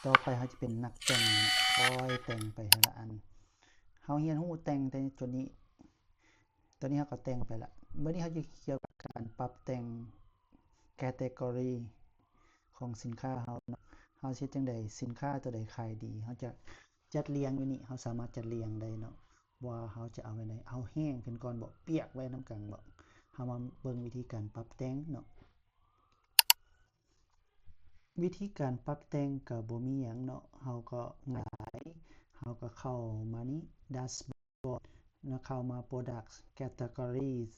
ຕໍ່ໄປເຮົາຈະເປັນນັກແຕ່ງ ຄ່ອຍແຕ່ງໄປເທື່ອລະອັນ. ເຮົາຮຽນຮູ້ແຕ່ງແຕ່ຕົວນີ້ ຕົວນີ້ເຮົາກໍແຕ່ງໄປລະ. ບັດນີ້ເຮົາຈະກ່ຽວກັບການປັບແຕ່ງ category ຂອງສິນຄ້າເຮົາເນາະ. ເຮົາຊິເຮັດຈັ່ງໃດ? ສິນຄ້າຕົວໃດຂາຍດີ ເຮົາຈະຈັດລຽງຢູ່ນີ້ ເຮົາສາມາດຈັດລຽງໄດ້ເນາະ ວ່າເຮົາຈະເອົາແນວໃດ. ເອົາແຫ້ງຂຶ້ນກ່ອນບໍ? ປຽກໄວ້ນຳກັນບໍ? ເຮົາມາເບິ່ງວິທີການປັບແຕ່ງເນາະ. ວິທີການປັບແຕ່ງກໍບໍ່ມີຫຍັງເນາະ ເຮົາກໍງ່າຍ ເຮົາກໍເຂົ້າມານີ້ dashboard ແລ້ວເຂົ້າມາ product categories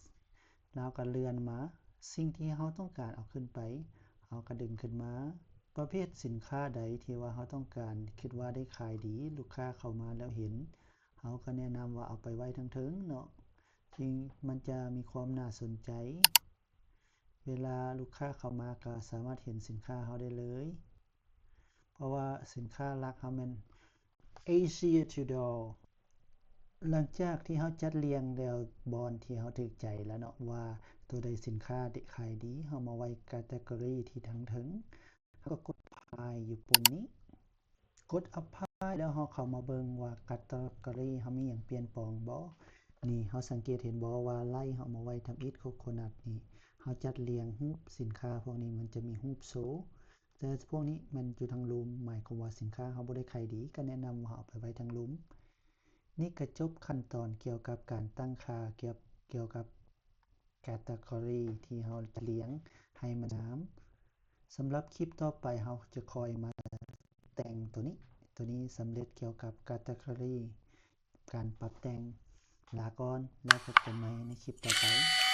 ແລ້ວກໍເລື່ອນມາ. ສິ່ງທີ່ເຮົາຕ້ອງການເອົາຂຶ້ນໄປ ເຮົາກໍດຶງຂຶ້ນມາ. ປະເພດສິນຄ້າໃດທີ່ວ່າເຮົາຕ້ອງການ ຄິດວ່າໄດ້ຂາຍດີ ລູກຄ້າເຂົ້າມາແລ້ວເຫັນ ເຮົາກໍແນະນຳວ່າເອົາໄປໄວ້ທາງເທິງເນາະ ຈຶ່ງມັນຈະມີຄວາມໜ້າສົນໃຈ. ເວລາລູກຄ້າເຂົ້າມາກໍສາມາດເຫັນສິນຄ້າເຮົາໄດ້ເລີຍ ເພາະວ່າສິນຄ້າຫຼັກເຮົາແມ່ນ Asia Tudor. ຫຼັງຈາກທີ່ເຮົາຈັດລຽງແລ້ວ ບ່ອນທີ່ເຮົາຖືກໃຈແລ້ວເນາະ ວ່າຕົວໃດສິນຄ້າຂາຍດີ ເຮົາມາໄວ້ category ທີ່ທາງເທິງ ເຮົາກໍກົດ apply ຢູ່ປຸ່ມນີ້. ກົດ apply ແລ້ວເຮົາເຂົ້າມາເບິ່ງວ່າ category ເຮົາມີຫຍັງປ່ຽນແປງບໍ່? ນີ້ ເຮົາສັງເກດເຫັນບໍ່ວ່າ light ເຮົາເອົາມາໄວ້ທຳອິດ coconut ນີ້ ເຮົາຈັດລຽງຮູບສິນຄ້າພວກນີ້ ມັນຈະມີຮູບໂຊ ແຕ່ພວກນີ້ມັນຢູ່ທາງລຸ່ມ ໝາຍຄວາມວ່າສິນຄ້າເຮົາບໍ່ໄດ້ຂາຍດີ ກໍແນະນຳວ່າເຮົາເອົາໄປໄວ້ທາງລຸ່ມ. ນີ້ກໍຈົບຂັ້ນຕອນກ່ຽວກັບການຕັ້ງຄ່າ ກ່ຽວ ກ່ຽວກັບ category ທີ່ເຮົາຈະລຽງໃຫ້ມັນງາມ. ສຳລັບຄລິບຕໍ່ໄປ ເຮົາຈະຄ່ອຍມາແຕ່ງຕົວນີ້ ຕົວນີ້ສຳເລັດກ່ຽວກັບ category ການປັບແຕ່ງ. ລາກ່ອນ ແລ້ວພົບກັນໃໝ່ໃນຄລິບຕໍ່ໄປ.